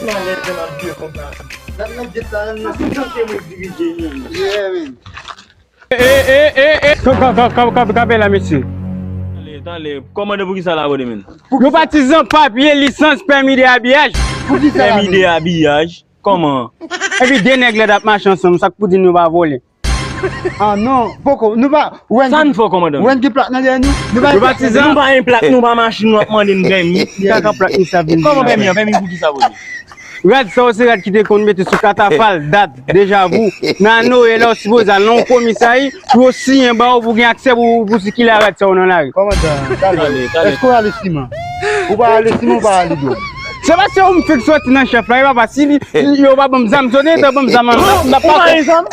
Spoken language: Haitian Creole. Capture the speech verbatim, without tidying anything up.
Malè, jan n ap jwe konsa. Nan, nan, jet la, nan, nan, nan, se mwen dirije, wi. Yeah, man. E, e, e, e, e, kanpe la, mesye. Tande, tande, kòmandan, poukisa la, kote, men? Yo patizan, papye, lisans, pèmi de abiyaj. Poukisa la, men? Pèmi de abiyaj? Kòman? Epi de nèg lèd ap mache ansanm, sa k pou di nou pa vòlè? Ah non, poko, nou pa, wè. Sa n fè, kòmandan? Wè, gen plak nan dèyè nou. Nou pa, nou pa gen plak, nou pa machin, nou ap mande n pèmi. Kaka plak misye ap vin. Kòman pèmi an? Pèmi pou ki sa, bro? Rad sa yo se rad ki te konn mete sou katafal, dat, deja vu. Nan Noyèl la, ou sipoze al nan yon komisari pou yo siyen ba ou pou gen aksè pou, pou sikile a rad sa yo nan lari. Kòmandan, talè. Èske w ale siman? Ou pa ale siman, ou pa ale dwòg. Se paske ou m fèk sòti nan chèf la, e papa, si li, yo pa ban m zam, si yo te ban m zam, m ap pa. Ou pa gen zam?